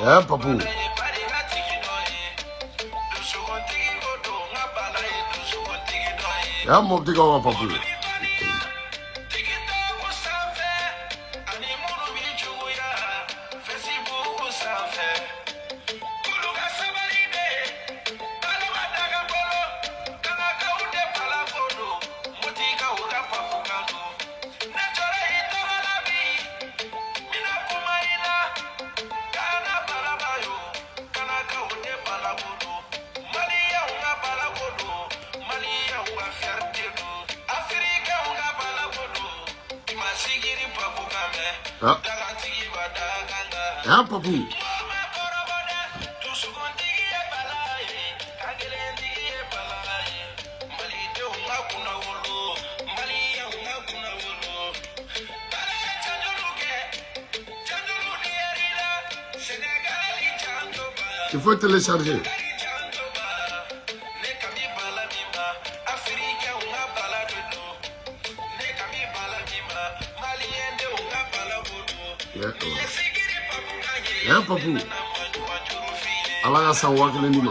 Eh, Papu. Eh, Moptikaw ka Papu. Ah. Eh, Papu. Il faut télécharger. Eh, Papu. Ala ka san 1000 di ma.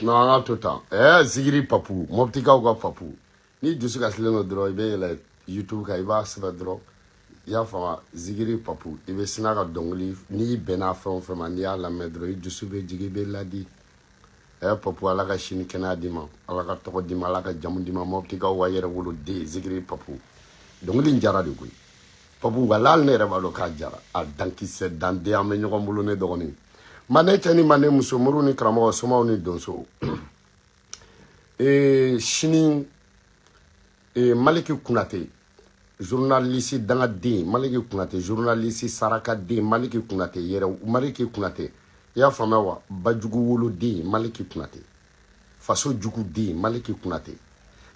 Non, an ka to tan. Eh, Zigiri Papu, Moptikaw ka Papu. N'i dusu kasilen don dɔrɔn, i bɛ yɛlɛ YouTube kan, i b'a sɛbɛn dɔrɔn. I y'a faamu, Zigiri Papu, i bɛ sina ka dɔnkili, n'i bɛnna fɛn o fɛn ma, n'i y'a lamɛn dɔrɔn, i dusu bɛ jigin, i bɛ ladi. Eh, Papu, Ala ka sini kɛnɛya d'i ma, Ala ka tɔgɔ d'i ma, Ala ka jamu d'i ma, Moptikaw ka yɛrɛ wolo den, Zigiri Papu. Dɔnkili in jara de koyi. Papu, wala hali ne yɛrɛ b'a dɔn k'a jara. A dankisɛ danden an bɛ ɲɔgɔn bolo ne dɔgɔnin. Manden cɛ ni manden muso, moriw ni karamɔgɔ, somaw ni donso. Sini Maliki Kunate, journaliste dangaden, Maliki Kunate, journaliste sarakaden, Maliki Kunate yɛrɛ, Maliki Kunate, i y'a faamuya wa? Bajugu woloden, Maliki Kunate, faso juguden, Maliki Kunate.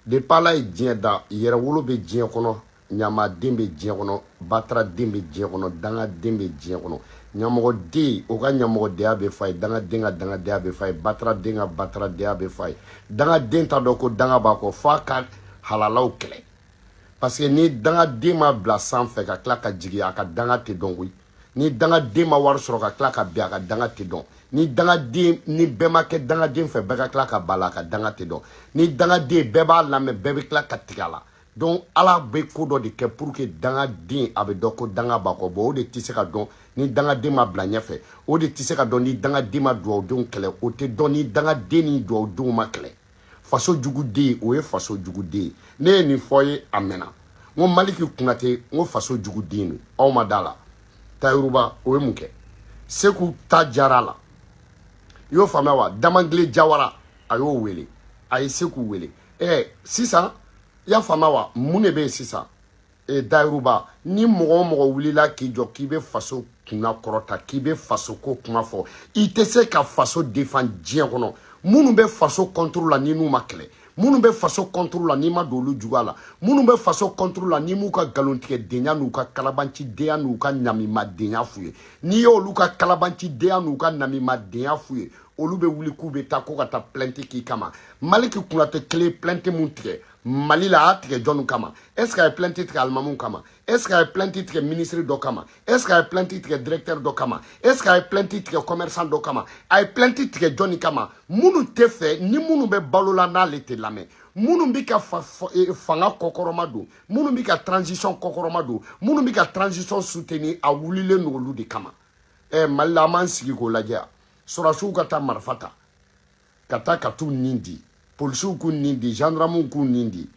Depuis Ala ye diɲɛ da, yɛrɛ wolo bɛ diɲɛ kɔnɔ, ɲamaden bɛ diɲɛ kɔnɔ, bataraden bɛ diɲɛ kɔnɔ, dangaden bɛ diɲɛ kɔnɔ. Ɲamɔgɔden, o ka ɲamɔgɔdenya bɛ f'a ye, dangaden ka dangadenya bɛ f'a ye, bataraden ka bataradenya bɛ f'a ye. Dangaden t'a dɔn ko danga b'a kɔ, f'a ka halalaw kɛlɛ. Parce que ni dangaden ma bila sanfɛ ka tila ka jigin, a ka danga tɛ dɔn koyi. Ni dangaden ma wari sɔrɔ ka tila ka bin, a ka danga tɛ dɔn. Ni dangaden, ni bɛɛ ma kɛ dangaden fɛ, bɛɛ ka tila ka ba la, a ka danga tɛ dɔn. Ni dangaden bɛɛ b'a lamɛn, bɛɛ bɛ tila ka tigɛ a la. Donc Ala bɛ ko dɔ de kɛ pour que dangaden a bɛ dɔn ko danga b'a kɔ. Bon, o de tɛ se ka dɔn ni dangaden ma bila ɲɛfɛ, o de tɛ se ka dɔn ni dangaden ma dugawudenw kɛlɛ, o tɛ dɔn ni dangaden ni dugawudenw ma kɛlɛ. Faso juguden, o ye faso juguden ye. Ne ye nin fɔ ye a mɛnna. N ko Maliki Kunate, n ko faso juguden don. Aw ma da la. Tayiruba, o ye mun kɛ? Seku ta jara la. I y'o faamuya wa? Damangile Jawara, a y'o wele. A ye Seku wele. Sisan, i y'a faamuya wa? Mun de bɛ yen sisan? Dayiruba, ni mɔgɔ o mɔgɔ wulila k'i jɔ k'i bɛ faso kunna kɔrɔta, k'i bɛ faso ko kuma fɔ, i tɛ se ka faso défend diɲɛ kɔnɔ. Minnu bɛ faso contre la ni n'u ma kɛlɛ, minnu bɛ faso contre la n'i ma don olu juguya la, minnu bɛ faso contre la n'i m'u ka nkalontigɛdenya n'u ka kalabancidenya n'u ka namimadenya f'u ye, n'i y'olu ka kalabancidenya n'u ka namimadenya f'u ye, olu bɛ wuli k'u bɛ taa ko ka taa plainte k'i kama. Maliki Kunate kelen plainte mun tigɛ Mali la, a y'a tigɛ jɔnni kama? Est ce que a ye plainte tigɛ alimamu kama? Est ce que a ye plainte tigɛ ministre dɔ kama? Est ce que a ye plainte tigɛ directeur dɔ kama? Est ce que a ye plainte tigɛ commerçant dɔ kama? A ye plainte tigɛ jɔnni kama? Minnu tɛ fɛ ni minnu bɛ balo la n'ale tɛ lamɛn, minnu bɛ ka fanga kɔkɔrɔma don, minnu bɛ ka transition kɔkɔrɔma don, minnu bɛ ka transition soutenir, a wulilen don olu de kama. Mali la, an b'an sigi k'o lajɛ. Sɔrɔdasiw ka taa marifa ta ka taa ka t'u nin di. Polisiw k'u nin di, gendarmew k'u nin di,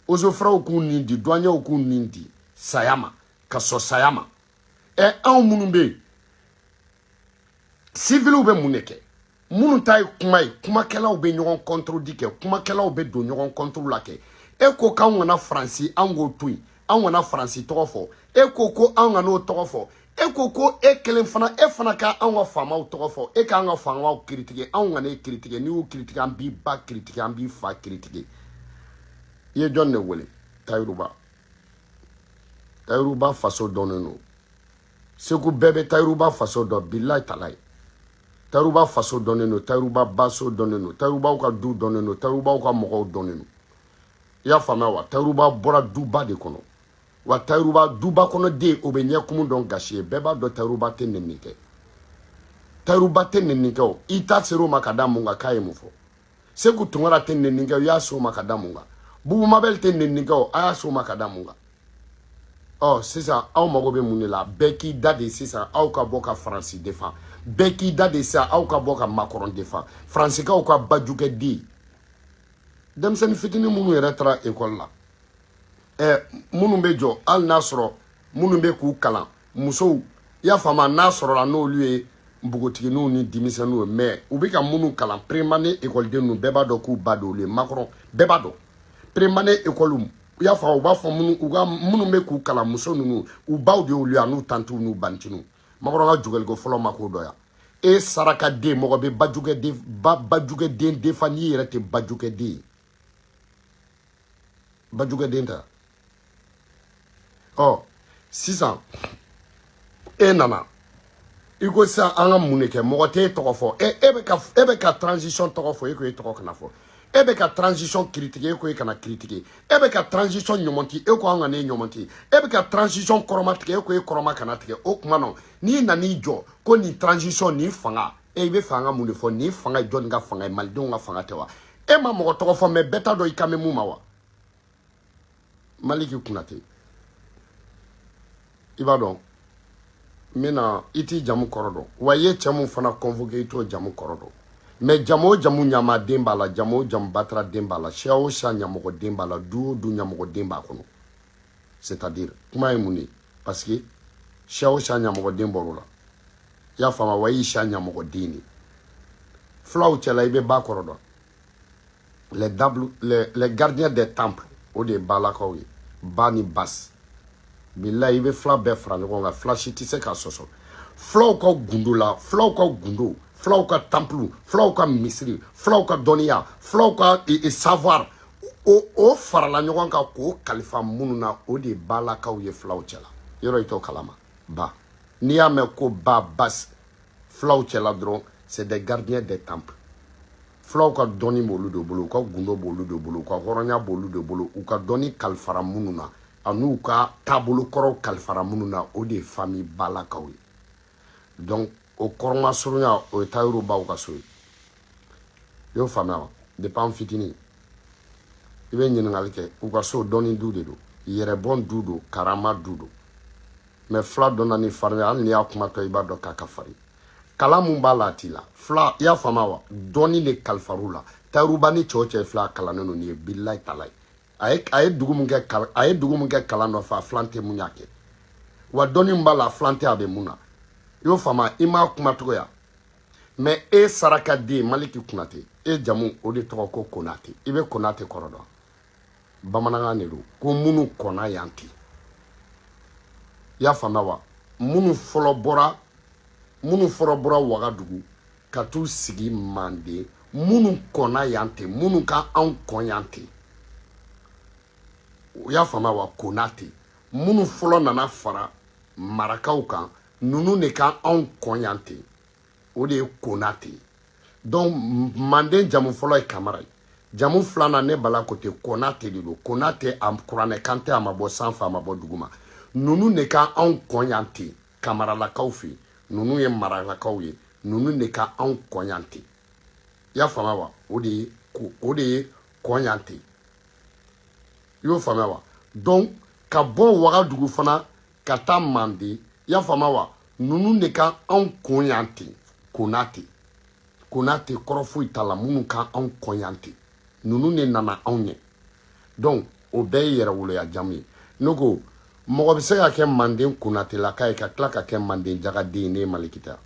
eaux et forêts k'u nin di, douaniers k'u nin di saya ma, ka sɔn saya ma. Ɛ, anw minnu bɛ yen, civiliw bɛ mun de kɛ? Minnu ta ye kuma ye, kumakɛlaw bɛ ɲɔgɔn contredit kɛ, kumakɛlaw bɛ don ɲɔgɔn contre la kɛ. E ko k'anw kana Faransi, an k'o to yen, anw kana Faransi tɔgɔ fɔ. E ko ko anw kana o tɔgɔ fɔ. E ko ko e kelen fana, e fana ka anw ka faamaw tɔgɔ fɔ, e k'an ka faamaw critiquer. Anw kana e critiquer. N'i y'u critiquer, an b'i ba critiquer, an b'i fa critiquer. I ye jɔn de wele? Tayiruba. Tayiruba faso dɔnnen don Segu, bɛɛ bɛ Tayiruba faso dɔn. Bilayi talayi, Tayiruba faso dɔnnen don, Tayiruba baso dɔnnen don, Tayirubaw ka du dɔnnen don, Tayirubaw ka mɔgɔw dɔnnen don. I y'a faamuya wa? Tayiruba bɔra duba de kɔnɔ wa. Tayiruba duba kɔnɔ den, o bɛ ɲɛkumu dɔn gasi ye. Bɛɛ b'a dɔn Tayiruba tɛ nɛni kɛ, Tayiruba tɛ nɛni kɛ. O i ta ser'o ma ka da mun kan? K'a ye mun fɔ? Segu Tunkara tɛ nɛni kɛ, o y'a s'o ma ka da mun kan? Bubu Mabɛli tɛ nɛni kɛ, o a y'a s'o ma ka da mun kan? Ɔ, sisan aw mago bɛ mun de la? Bɛɛ k'i da de sisan, aw ka bɔ ka Faransi défend. Bɛɛ k'i da de sisan, aw ka bɔ ka Macron défend. Faransikaw ka bajukɛ den, denmisɛnnin fitinin minnu yɛrɛ taara ekɔli la, ɛ, minnu bɛ jɔ, hali n'a sɔrɔ minnu bɛ k'u kalan, musow, i y'a faamu, n'a sɔrɔla n'olu ye npogotigininw ni denmisɛnninw ye, mais u bɛ ka minnu kalan, première année ekɔliden ninnu, bɛɛ b'a dɔn k'u ba d'olu ye Macron. Bɛɛ b'a dɔn première année ekɔliw, i y'a faamu, u b'a fɔ minnu, u ka minnu bɛ k'u kalan, muso ninnu, u baw de y'olu ye, a n'u tantiw n'u banitininw. Macron ka jugɛliko fɔlɔ ma k'o dɔn yan. E saraka den, mɔgɔ bɛ bajukɛden ba, bajukɛden defa n'i yɛrɛ tɛ bajukɛden ye, bajukɛden tɛ. Ɔ, sisan e nana, i ko sisan an ka mun de kɛ? Mɔgɔ t'e tɔgɔ fɔ. E bɛ ka transition tɔgɔ fɔ, e ko e tɔgɔ kana fɔ. E bɛ ka transition critiquer, e ko e kana critiquer. E bɛ ka transition ɲɔmɔti, e ko an ka ne ɲɔmɔti. E bɛ ka transition kɔrɔma tigɛ, e ko e kɔrɔma kana tigɛ. O kuma nɔ, n'i nan'i jɔ ko nin transition, nin fanga, e i bɛ fɛ an ka mun de fɔ? Nin fanga ye jɔnni ka fanga ye? Malidenw ka fanga tɛ wa? E ma mɔgɔ tɔgɔ fɔ, mais bɛɛ t'a dɔn i kan bɛ mun ma wa? Maliki Kunate, i b'a dɔn n bɛna i t'i jamu kɔrɔ dɔn wa? I ye cɛ mun fana convoqué, i t'o jamu kɔrɔ dɔn. Mais jamu o jamu, ɲamaden b'a la, jamu o jamu, batara den b'a la, siya o siya, ɲamɔgɔ den b'a la, du o du, ɲamɔgɔ den b'a kɔnɔ. C'est à dire, kuma ye mun de ye? Parce que siya o siya, ɲamɔgɔ den bɔr'o la, i y'a faamu wa? I y'i siya ɲamɔgɔ den de. Fulaw cɛla, i bɛ ba kɔrɔ dɔn, les dables, les gardiens des temples, o de ye balakaw ye, ba ni basi. Bilayi, i bɛ fila bɛɛ fara ɲɔgɔn kan, fila si tɛ se ka sɔsɔ. Fulaw ka gundo la, fulaw ka gundo, fulaw ka temple, fulaw ka misiri, fulaw ka dɔnniya, fulaw ka savoir, o farala ɲɔgɔn kan k'o kalifa minnu na, o de ye balakaw ye fulaw cɛla. Yɔrɔ i t'o kalama ba? N'i y'a mɛn ko ba basi fulaw cɛla dɔrɔn, c'est des gardiens des temples. Fulaw ka dɔnni b'olu de bolo, u ka gundo b'olu de bolo, u ka hɔrɔnya b'olu de bolo, u ka dɔnni kalifara minnu na, an'u ka taabolo kɔrɔw kalifara minnu na, o de ye famille balakaw ye. Donc o kɔrɔma surunya, o ye tayiru baw ka so ye. I y'o faamuya wa? Depuis an fitinin, i bɛ ɲininkali kɛ, u ka so dɔnni du de don, yɛrɛbɔn du don, karama du don. Mais fila dɔnna ni farinya, hali n'i y'a kuma tɔ, i b'a dɔn k'a ka farin. Kalan mun b'a la, a t'i la. Fila, i y'a faamuya wa? Dɔnni de kalifar'u la. Tayiruba ni cɛ o cɛ fila kalannen don nin ye, bilayi talayi. A ye dugu mun kɛ, a ye dugu mun kɛ kalan nɔfɛ, a filan tɛ mun y'a kɛ wa? Dɔnni mun b'a la, a filan tɛ a bɛ mun na. I y'o faamu? I m'a kuma cogo ya. Mais e saraka den Maliki Kunate, e jamu o de tɔgɔ ko Konate. I bɛ Konate kɔrɔ dɔn? Bamanankan de don ko minnu kɔnna yan ten, i y'a faamuya wa? Minnu fɔlɔ bɔra Wagadugu ka t'u sigi Manden, minnu kɔnna yan ten, minnu ka anw kɔn yan ten, u y'a faamuya wa? Konate, minnu fɔlɔ nana fara marakaw kan, ninnu de ka anw kɔn yan ten, o de ye Konate. Donc Manden jamu fɔlɔ ye Kamara ye, jamu filanan ne Bala ko ten, Konate de don. Konate, a kuranɛ kan tɛ, a ma bɔ sanfɛ, a ma bɔ duguma. Ninnu de ka anw kɔn yan ten, Kamaralakaw fɛ yen, ninnu ye maralakaw ye, ninnu de ka anw kɔn yan ten, i y'a faamuya wa? O de ye ko, o de ye kɔn yan ten, i y'o faamuya wa? Donc ka bɔ Wagadugu fana ka taa Manden, i y'a faamuya wa? Ninnu de ka anw kɔn yan ten, Konate. Konate kɔrɔ foyi t'a la, minnu ka anw kɔn yan ten. Ninnu de nana anw ɲɛ. Donc o bɛɛ ye yɛrɛwoloya jamu ye. Ne ko mɔgɔ bɛ se ka kɛ Manden Konatelaka ye ka tila ka kɛ Manden jagaden ye, ne ye Maliki tɛ.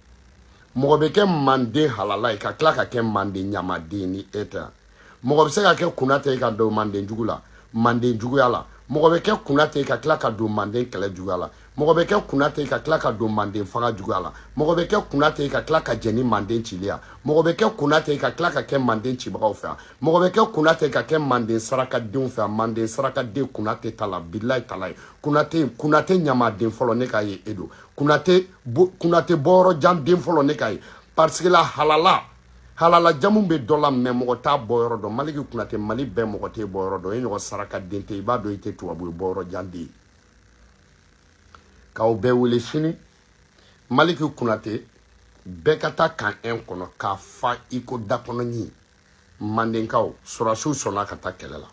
Mɔgɔ bɛ kɛ Manden halala ye ka tila ka kɛ Manden ɲamaden ni e tɛ. Mɔgɔ bɛ se ka kɛ Konate ye ka don Manden jugu la, Manden juguya la. Mɔgɔ bɛ kɛ Konate ye ka tila ka don Manden kɛlɛ juguya la. Mɔgɔ bɛ kɛ Konate ye ka tila ka don Manden fanga juguya la. Mɔgɔ bɛ kɛ Konate ye ka tila ka jɛn ni Manden cili ya. Mɔgɔ bɛ kɛ Konate ye ka tila ka kɛ Manden cibagaw fɛ. Mɔgɔ bɛ kɛ Konate ye ka kɛ Manden sarakadenw fɛ. Manden sarakaden Konate ta la, bilayi ta la ye. Konate, Konate ɲamaden fɔlɔ ne k'a ye e don. Konate, Konate bɔyɔrɔ jan den fɔlɔ ne k'a ye. Parce que la halala, halala jamu bɛ dɔ la, mais mɔgɔ t'a bɔyɔrɔ dɔn. Maliki Konate, Mali bɛɛ mɔgɔ t'e bɔyɔrɔ dɔn. E ɲɔgɔn sarakaden tɛ, i b'a dɔn i tɛ tubabu ye, bɔyɔrɔ jan den. K'aw bɛɛ wele sini, Maliki Konate, bɛɛ ka taa camp 1 kɔnɔ k'a fa i ko dakɔnɔɲin. Mandenkaw, sɔrɔdasiw sɔnna ka taa kɛlɛ la.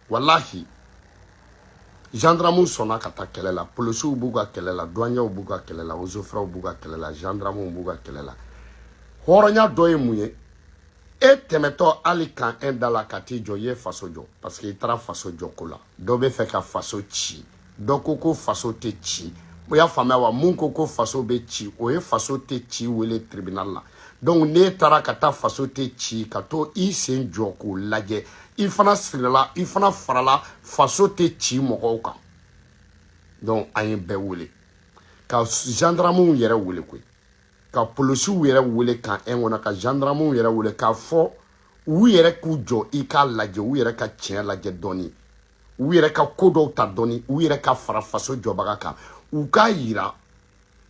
Walahi, gendarmew sɔnna ka taa kɛlɛ la, polisiw b'u ka kɛlɛ la, douaniers b'u ka kɛlɛ la, eaux et forêts b'u ka kɛlɛ la, gendarmew b'u ka kɛlɛ la. Hɔrɔnya dɔ ye mun ye? E tɛmɛtɔ hali camp 1 da la ka t'i jɔ, i ye faso jɔ, parce que i taara faso jɔ ko la. Dɔ bɛ fɛ ka faso ci, dɔ ko ko faso tɛ ci. O y'a faamuya wa? Mun ko ko faso bɛ ci, o ye faso tɛ ci wele tribunal la. Donc n'e taara ka taa faso tɛ ci, ka to i sen jɔ k'o lajɛ, i fana sirila, i fana farala faso tɛ ci mɔgɔw kan. Donc an ye bɛɛ wele, ka gendarmew yɛrɛ wele koyi, ka polisiw yɛrɛ wele camp 1 kɔnɔ, ka gendarmew yɛrɛ wele k'a fɔ u yɛrɛ k'u jɔ i k'a lajɛ, u yɛrɛ ka tiɲɛ lajɛ dɔɔni, u yɛrɛ ka ko dɔw ta dɔɔni, u yɛrɛ ka fara faso jɔbaga kan, u k'a yira,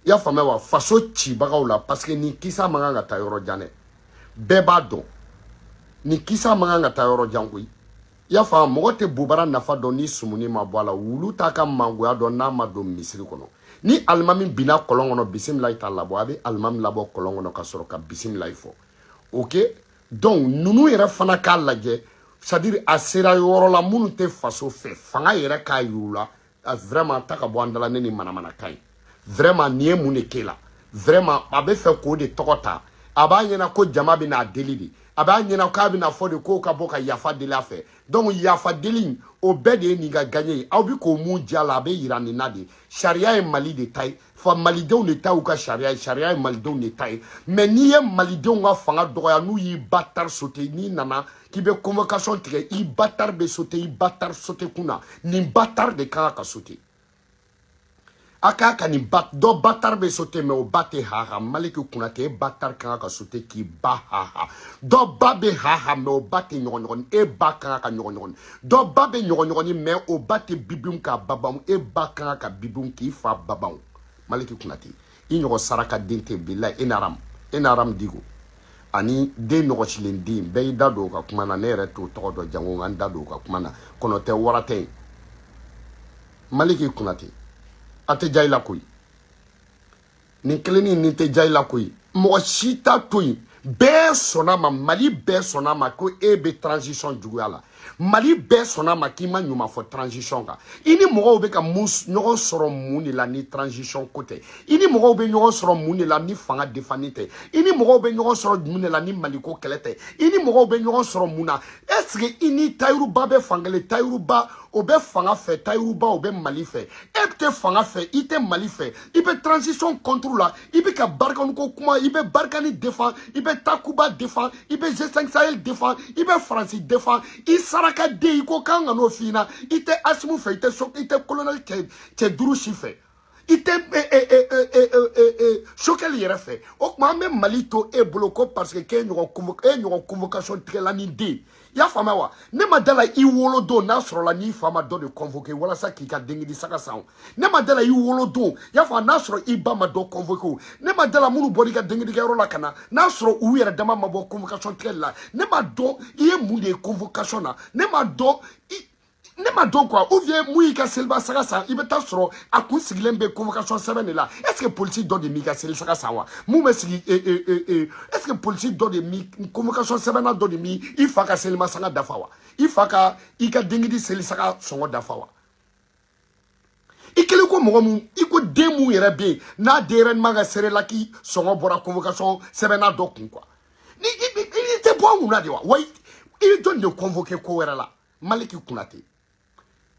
i y'a faamuya wa, faso cibagaw la. Parce que nin kisa man kan ka taa yɔrɔ jan dɛ, bɛɛ b'a dɔn nin kisa man kan ka taa yɔrɔ jan koyi. I y'a faamu, mɔgɔ tɛ bobara nafa dɔn ni sumuni ma bɔ a la, wulu t'a ka mangoya dɔn n'a ma don misiri kɔnɔ. Ni alimami binna kɔlɔn kɔnɔ, bisimilayi t'a labɔ, a bɛ alimami labɔ kɔlɔn kɔnɔ ka sɔrɔ ka bisimilayi fɔ. Ok, donc ninnu yɛrɛ fana k'a lajɛ, c'est à dire a sera yɔrɔ la, minnu tɛ faso fɛ, fanga yɛrɛ k'a yir'u la vraiment, ta ka bɔ an da la ne ni manamanakan ye. Vraiment, nin ye mun de k'e la? Vraiment, a bɛ fɛ k'o de tɔgɔ ta. A b'a ɲɛna ko jama bɛ n'a deli de, a b'a ɲɛna k'a bɛna fɔ de k'o ka bɔ ka yafa deli a fɛ. Donc yafa deli, o bɛɛ de ye nin ka gagné ye. Aw bɛ k'o mun diya la, a bɛ yira nin na de. Sariya ye Mali de ta ye, fa malidenw de ta y'u ka sariya ye, sariya ye malidenw de ta ye. Mais n'i ye malidenw ka fanga dɔgɔya, n'u y'i bâtard sauter, n'i nana k'i bɛ convocation tigɛ, i bâtard bɛ sauter, i bâtard sauter kun na. Nin bâtard de kan ka sauter. A k'a ka nin ba dɔ bâtard bɛ sauter, mais o ba tɛ haha. Maliki Konate, e bâtard kan ka sauter k'i ba haha. Dɔ ba bɛ haha, mais o ba tɛ ɲɔgɔn. E ba kan ka ɲɔgɔn. Dɔ ba bɛ ɲɔgɔn, mais o ba tɛ bibun k'a babanw. E ba kan ka bibun k'i fa babanw. Maliki Konate, i ɲɔgɔn saraka den tɛ, bilayi. E naram, e naram digo ani den nɔgɔsilen den bɛɛ y'i da don o ka kuma na. Ne yɛrɛ t'o tɔgɔ dɔn, jango n ka n da don o ka kuma na. Kɔnɔ tɛ, wara tɛ yen. Maliki Konate, a tɛ ja i la koyi. Nin kelennin nin tɛ ja i la koyi. Mɔgɔ si t'a to yen. Bɛɛ sɔnna ma, Mali bɛɛ sɔnna ma ko e bɛ transition juguya la. Mali bɛɛ sɔnna ma k'i ma ɲuman fɔ transition kan. I ni mɔgɔw bɛ ka mun ɲɔgɔn sɔrɔ mun de la ni transition ko tɛ? I ni mɔgɔw bɛ ɲɔgɔn sɔrɔ mun de la ni fanga defani tɛ? I ni mɔgɔw bɛ ɲɔgɔn sɔrɔ mun de la ni Maliko kɛlɛ tɛ? I ni mɔgɔw bɛ ɲɔgɔn sɔrɔ mun na? Est ce que i ni Tayiruba bɛ fankelen? Tayiruba o bɛ fanga fɛ, Tayiruba o bɛ Mali fɛ. E tɛ fanga fɛ, i tɛ Mali fɛ, i bɛ transition contre la, i bɛ ka Barkhane ko kuma, i bɛ Barkhane défend, i bɛ Takuba défend, i bɛ G5 Sahel défend, i bɛ Faransi défend. I saraka den, i ko k'an ka n'o f'i ɲɛna. I tɛ Asimu fɛ, i tɛ so, i tɛ colonel cɛ duuru si fɛ, i tɛ Choguel yɛrɛ fɛ. O tuma an bɛ Mali to e bolo ko parce que k'e ɲɔgɔn, e ɲɔgɔn convocation tigɛla ni den. I y'a faamuya wa? Ne ma da la i wolodon n'a sɔrɔla n'i fa ma dɔ de convoqué walasa k'i ka denkili saga san o. Ne ma da la i wolodon, i y'a faamu, n'a sɔrɔ i ba ma dɔ convoqué o. Ne ma da la minnu bɔra i ka denkilikɛyɔrɔ la ka na, n'a sɔrɔ u yɛrɛ dama ma bɔ convocation tigɛli la. Ne ma dɔn i ye mun de ye convocation na. Ne ma dɔn i, ne ma dɔn quoi. Ou bien mun y'i ka seliba saga san, i bɛ taa sɔrɔ a kun sigilen bɛ convocation sɛbɛn de la. Est ce que polisi dɔ de m'i ka seli saga san wa? Mun bɛ sigi est ce que polisi dɔ de mi convocation sɛbɛnna dɔ de mi i fa ka selima saga dafa wa? I fa ka i ka denkili seli saga sɔngɔ dafa wa? I kelen ko mɔgɔ mun, i ko den mun yɛrɛ bɛ yen n'a denyɛrɛnin man ka serelaki sɔngɔ bɔra convocation sɛbɛnna dɔ kun quoi. Ni i tɛ bɔ an kunna de wa? Wa I ye jɔn de convoqué ko wɛrɛ la? Maliki Konate.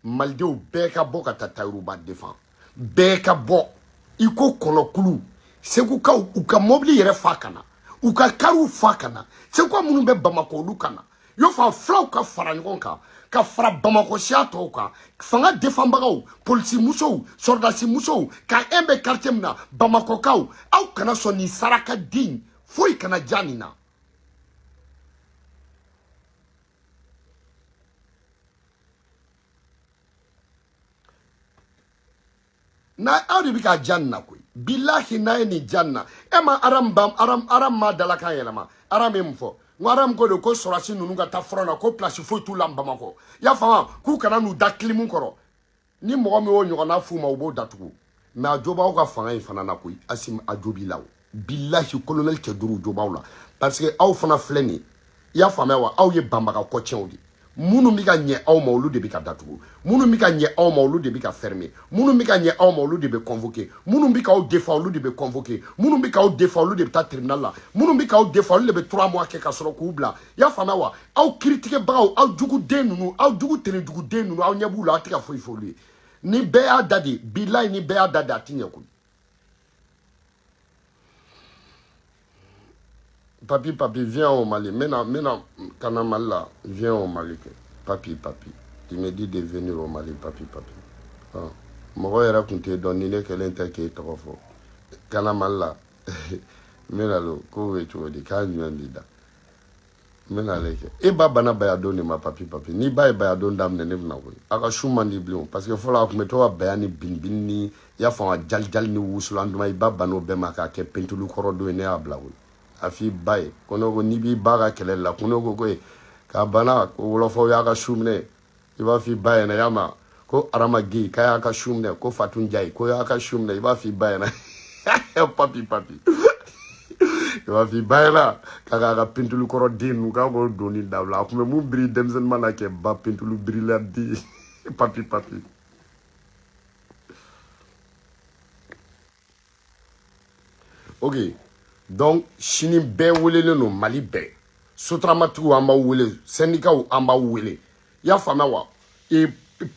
Malidenw bɛɛ ka bɔ ka taa Tayiruba défend, bɛɛ ka bɔ i ko kɔnɔkulu. Segukaw u ka mobili yɛrɛ fa ka na, u ka kariw fa ka na, seguka minnu bɛ Bamakɔ olu ka na. Y'o fa filaw ka fara ɲɔgɔn kan ka fara Bamakɔ siya tɔw kan, fanga défendbagaw, polisi musow, sɔrɔdasi musow, ka un bɛ quartier min na, Bamakɔkaw, aw kana sɔn nin saraka den foyi kana ja nin na. Na aw de bɛ ka ja nin na koyi, bilahi n'a ye nin ja nin na. E ma Aram ba Aram, Aram ma dalakan yɛlɛma. Aram ye mun fɔ? N ko Aram ko de ko sɔrɔdasi ninnu ka taa front na, ko place foyi t'u la Bamakɔ. I y'a faamu, k'u kana n'u da kilimu kɔrɔ. Ni mɔgɔ min y'o ɲɔgɔnna f'u ma, u b'o datugu. Mais a jo b'aw ka fanga in fana na koyi. Asim, a jo b'i la o. Bilahi colonel cɛ duuru jo b'aw la, parce que aw fana filɛ nin ye. I y'a faamuya wa? Aw ye banbaga kɔtiɲɛw de ye. Minnu bɛ ka ɲɛ aw ma, olu de bɛ ka datugu. Minnu bɛ ka ɲɛ aw ma, olu de bɛ ka fermer. Minnu bɛ ka ɲɛ aw ma, olu de bɛ convoquer. Minnu bɛ k'aw défend, olu de bɛ convoquer. Minnu bɛ k'aw défend, olu de bɛ taa tribunal la. Minnu bɛ k'aw défend, olu de bɛ 3 mois kɛ ka sɔrɔ k'u bila. I y'a faamuya wa? Aw kiiritigɛbagaw, aw juguden ninnu, aw jugu tɛnɛjuguden ninnu, aw ɲɛ b'u la, aw tɛ ka foyi fɔ olu ye. Ni bɛɛ y'a da de, bilayi ni bɛɛ y'a da de, a ti ɲɛ koyi. Papi, papi, viens au Mali. Maintenant, maintenant, kana Mali la, viens au Mali. Papi, papi. Tu me dis de venir au Mali, papi, papi. Ah. Mɔgɔ yɛrɛ kun tɛ dɔn ni ne kelen tɛ k'e tɔgɔ fɔ. Kana Mali la. N bɛna lo ko bɛ cogo di k'a ɲuman b'i da. N bɛna ale kɛ. E ba bana bayadon de ma, papi, papi. N'i ba ye bayadon daminɛ, ne bɛna koyi. A ka su man di bilen o. Parce que fɔlɔ a tun bɛ to ka baya ni binbin ni i y'a faamu jali jali ni wusulan duman. I ba ban'o bɛɛ ma k'a kɛ pentulu kɔrɔ don ye, ne y'a bila koyi. A f'i ba ye ko ne ko n'i b'i ba ka kɛlɛ la, ko ne ko ko ye k'a bana ko wɔlɔfɔw y'a ka su minɛ. I b'a f'i ba ɲɛna, y'a ma ko Arama Gueye k'a y'a ka su minɛ, ko Fatou Ndiaye ko y'a ka su minɛ. I b'a f'i ba ɲɛna, papi, papi. I b'a f'i ba ɲɛna k'a k'a ka pentulu kɔrɔ den ninnu k'a k'o donni dabila. A tun bɛ mun biri denmisɛnnin mana kɛ ba pentulu birila den, papi, papi. Ok, donc sini bɛɛ welelen don, Mali bɛɛ. Sotaramatigiw an b'aw wele, syndicats an b'aw wele. I y'a faamuya wa? E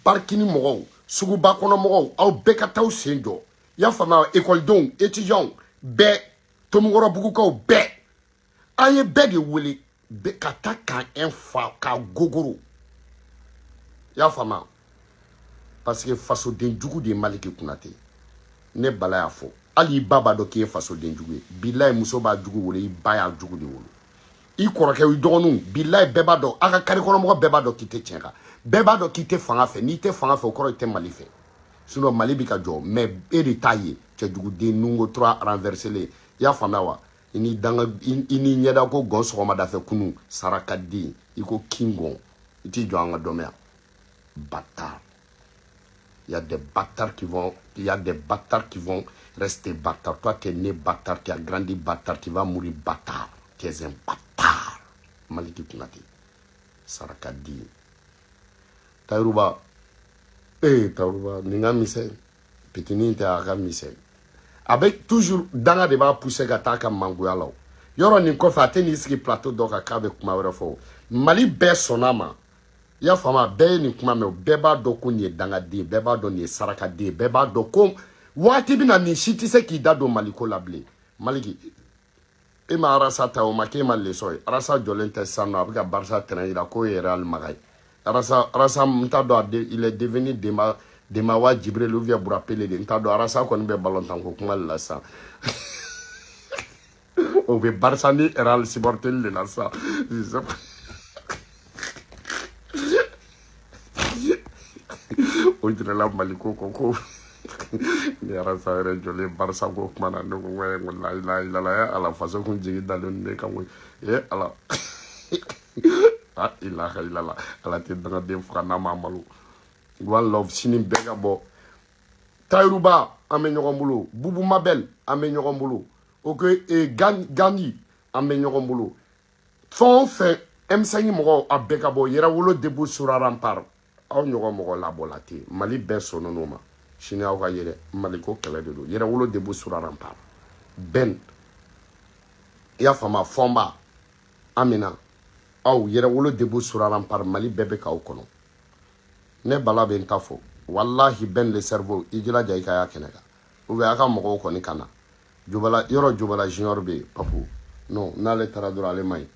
parkini mɔgɔw, suguba kɔnɔ mɔgɔw, aw bɛɛ ka t'aw sen jɔ. I y'a faamuya wa? Ekɔlidenw, étudiants bɛɛ, Tomikɔrɔbugukaw bɛɛ, an ye bɛɛ de wele ka taa kan un fa ka gogoro. I y'a faamuya? Parce que fasoden jugu de ye Maliki Konate. Ne Bala y'a fɔ. Hali i ba b'a dɔn k'i ye fasoden jugu ye. Bilayi muso b'a jugu wolo, i ba y'a jugu de wolo. I kɔrɔkɛ, i dɔgɔninw, bilayi bɛɛ b'a dɔn. A ka kari kɔnɔmɔgɔ bɛɛ b'a dɔn k'i tɛ tiɲɛ kan. Bɛɛ b'a dɔn k'i tɛ fanga fɛ. N'i tɛ fanga fɛ, o kɔrɔ i tɛ Mali fɛ. Sinon Mali bɛ ka jɔ, mais e de t'a ye. Cɛjuguden nunko 3 renversé. I y'a faamuya wa? I ni danga, i ni ɲɛda ko gɔn sɔgɔmada fɛ kunun, sarakaden, i ko kin gɔn. I t'i jɔ an ka dɔn yan. Bâtard. Il y a des bâtards qui vont, il y a des bâtards qui vont rester bâtards. Toi, tu es né bâtard, tu as grandi bâtard, tu vas mourir bâtard. Tu es un bâtard. Maliki Konate. Sarakadi. Tayiruba. Eh, Tayiruba, nin ka misɛn. Pitinin tɛ a ka misɛn. A bɛ toujours danga de b'a pousser ka taa ka mangoya la o. Yɔrɔ nin kɔfɛ a tɛ n'i sigi plateau dɔ kan k'a bɛ kuma wɛrɛ fɔ o. Mali bɛɛ sɔnna a ma. I y'a faamu, bɛɛ ye nin kuma mɛn, bɛɛ b'a dɔn ko nin ye dangaden, bɛɛ b'a dɔn nin ye sarakaden, bɛɛ b'a dɔn ko waati bɛ na nin si tɛ se k'i da don Maliko la bilen. Maliki, e ma Arasa ta o ma k'e ma leçon ye. Arasa jɔlen tɛ sisan nɔ, a bɛ ka Barça terrain yira k'o ye Real maga ye. Arasa, Arasa n t'a dɔn, il est devenu Dema, Demawa Djibril ou bien Burapele de, n t'a dɔn. Arasa kɔni bɛ ballon ko kuma de la sisan. O bɛ Barça ni Real supporter de la sisan. O jirala Maliko ko ko ni Arasa yɛrɛ jɔlen Barça ko kuma na, ne ko n ko la ilaha illallah, ala faso kun jigi dalen ne kan koyi. E ala, la ilaha illallah, ala tɛ dangaden faga n'a ma malo. One love, sini bɛɛ ka bɔ. Tayiruba an bɛ ɲɔgɔn bolo, Bubu Mabel an bɛ ɲɔgɔn bolo, ok, Gandhi an bɛ ɲɔgɔn bolo. Fɛn o fɛn M5 mɔgɔw a bɛɛ ka bɔ. Yɛrɛwolo debout sur rempart, aw ɲɔgɔn mɔgɔ labɔla ten. Mali bɛɛ sɔnna n'o ma. Sini aw ka yɛrɛ Maliko kɛlɛ de don. Yɛrɛwolo debout sur rempart, Ben, i y'a faamu, Fɔnba, Amina. Aw Yɛrɛwolo debout sur rempart, Mali bɛɛ bɛ k'aw kɔnɔ. Ne Bala bɛ n ta fɔ. Wallahi, Ben le cerveau, i jilaja i ka y'a kɛnɛ kan, ou bien a ka mɔgɔw kɔni ka na. Jobala yɔrɔ, Jobala Junior bɛ yen, Papu. Non, n'ale taara dɔrɔn, ale man ɲi.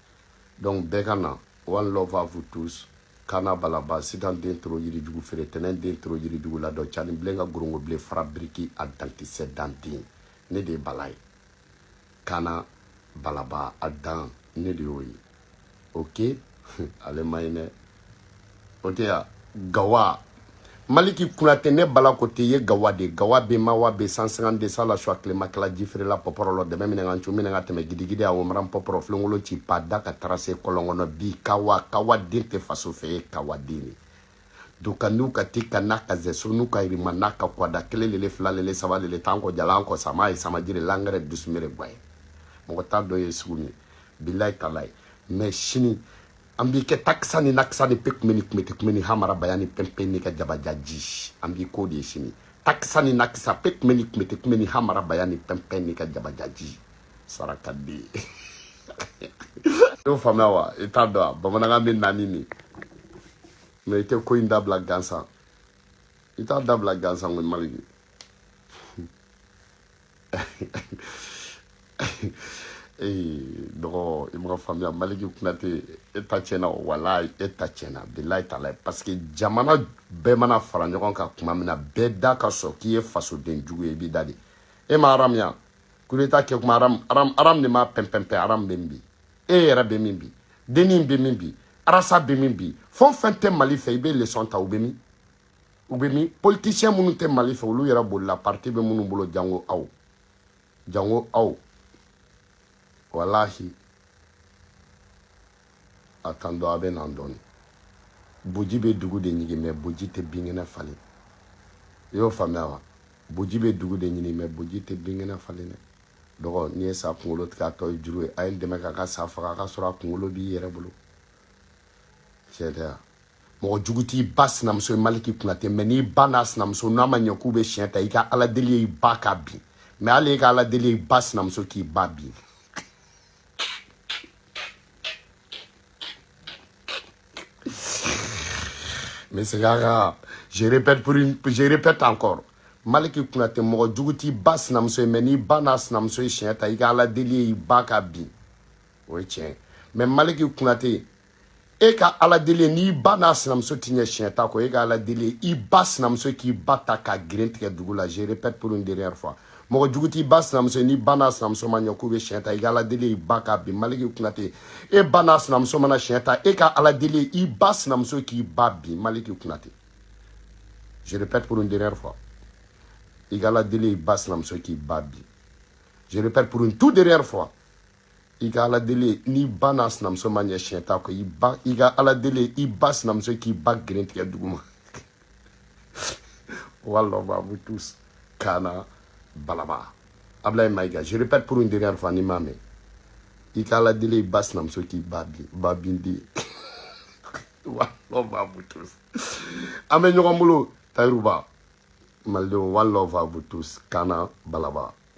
Donc bɛɛ ka na. One love à vous tous. Kana Balaba, sitan den toro yirijugu feere, tɛnɛn den toro yirijugu la dɔn, cani bilen ka gorongo bilen fara biriki a dankisɛ danden. Ne de ye Bala ye. Kana Balaba a dan, ne de y'o ye. Ok, ale man ɲi dɛ. O tɛ ya Gawa Maliki Kunatɛ. Ne Bala ko tɛ ye Gawa de. Gawa bɛ mawa bɛ 150 sala su tilema kala ji feerela pɔpɔrɔ lɔ dɛmɛ minɛ ka cu minɛ ka tɛmɛ gidigidi a womara pɔpɔrɔ filenkolon ci pa da ka taara se kɔlɔn kɔnɔ bi. Kawa, kawa den tɛ faso fɛ ye, kawa den de duka n'u ka ti ka n'a ka zɛso n'u ka yirima n'a ka kwada kelen lele fila lele saba lele tan kɔ jalan kɔ sama ye samajiri langɛrɛ dusumere guwa ye. Mɔgɔ t'a dɔn ye sugu min ye, bilayi talayi. Mais sini an b'i kɛ takisa ni nakisa ni pe kumeni kumete kumeni hamara baya ni pɛnpɛn ni ka jabajaji. An b'i k'o de ye sini, takisa ni nakisa pe kumeni kumete kumeni hamara baya ni pɛnpɛn ni ka jabajaji saraka den. I y'o faamuya wa? I t'a dɔn a bamanankan bɛ naani nin, mais i tɛ ko in dabila gansan. I t'a dabila gansan ko Maliki. Ee dɔgɔ, i ma faamuya. Maliki Kunate, e ta tiɲɛna. Walayi, e ta tiɲɛna, bilayi talayi, parce que jamana bɛɛ mana fara ɲɔgɔn kan tuma min na, bɛɛ da ka sɔn k'i ye fasoden jugu ye, i b'i da de. E ma Aram yan coup d'état kɛ kuma. Aram, Aram, Aram de ma pɛn pɛn pɛn. Aram bɛ min bi? E yɛrɛ bɛ min bi? Dennin bɛ min bi? Arasa bɛ min bi? Fɛn o fɛn tɛ Mali fɛ, i bɛ leçon ta. U bɛ min? U bɛ min? Politicien minnu tɛ Mali fɛ, olu yɛrɛ bolila, parti bɛ minnu bolo. Jango aw, jango aw. Walahi, a tan dɔn, a bɛ na dɔɔni. Boji bɛ dugu de ɲigin, mais boji tɛ binkɛnɛ falen. I y'o faamuya wa? Boji bɛ dugu de ɲini, mais boji tɛ binkɛnɛ falen dɛ. Dɔgɔ, n'i ye sa kunkolo tigɛ, a tɔ ye juru ye. A ye n dɛmɛ k'a ka sa faga, a ka sɔrɔ a kunkolo b'i yɛrɛ bolo. Tiɲɛ tɛ wa? Mɔgɔ jugu t'i ba sinamuso ye, Maliki Kunatɛ. Mais n'i ba n'a sinamuso n'a ma ɲɛ k'u bɛ siɲɛ ta, i ka Ala deli ye i ba ka bin. Mais hali e ka Ala deli ye i ba sinamuso k'i ba bin. Mais c'est grave. Je répète pour une, je répète encore. Maliki Kunatɛ, mɔgɔ jugu t'i ba sinamuso ye, mais n'i ba n'a sinamuso ye siɲɛ ta, i ka Ala deli ye i ba ka bin. O ye tiɲɛ ye. Mais Maliki Kunatɛ, e ka Ala deli ye n'i ba n'a sinamuso ti ɲɛ siɲɛ ta kɔ, e ka Ala deli ye i ba sinamuso k'i ba ta k'a girin tigɛ dugu la. Je répète pour une dernière fois. Mɔgɔ jugu t'i ba sinamuso ye, n'i ba n'a sinamuso ma ɲɛ k'u bɛ siɲɛ ta, i ka Ala deli ye i ba ka bin. Maliki Kunatɛ, e ba n'a sinamuso mana siɲɛ ta, e ka Ala deli ye i ba sinamuso k'i ba bin. Maliki Kunatɛ, je répète pour une dernière fois. I ka Ala deli ye i ba sinamuso k'i ba bin. Je répète pour une toute dernière fois. I ka Ala deli ye n'i ba n'a sinamuso ma ɲɛ siɲɛ ta kɔ, i ba, i ka Ala deli ye i ba sinamuso k'i ba girin tigɛ dugu ma. Wallah, à vous tous. Kana Balaba. Ablaye Maïga, je répète pour une dernière fois, ni ma mɛn. I ka Ala deli i ba sinamuso k'i ba bin, ba bin den. Wallah, à vous tous. An bɛ ɲɔgɔn bolo, Tayiruba. Malidenw, one love à vous tous. Kana Balaba.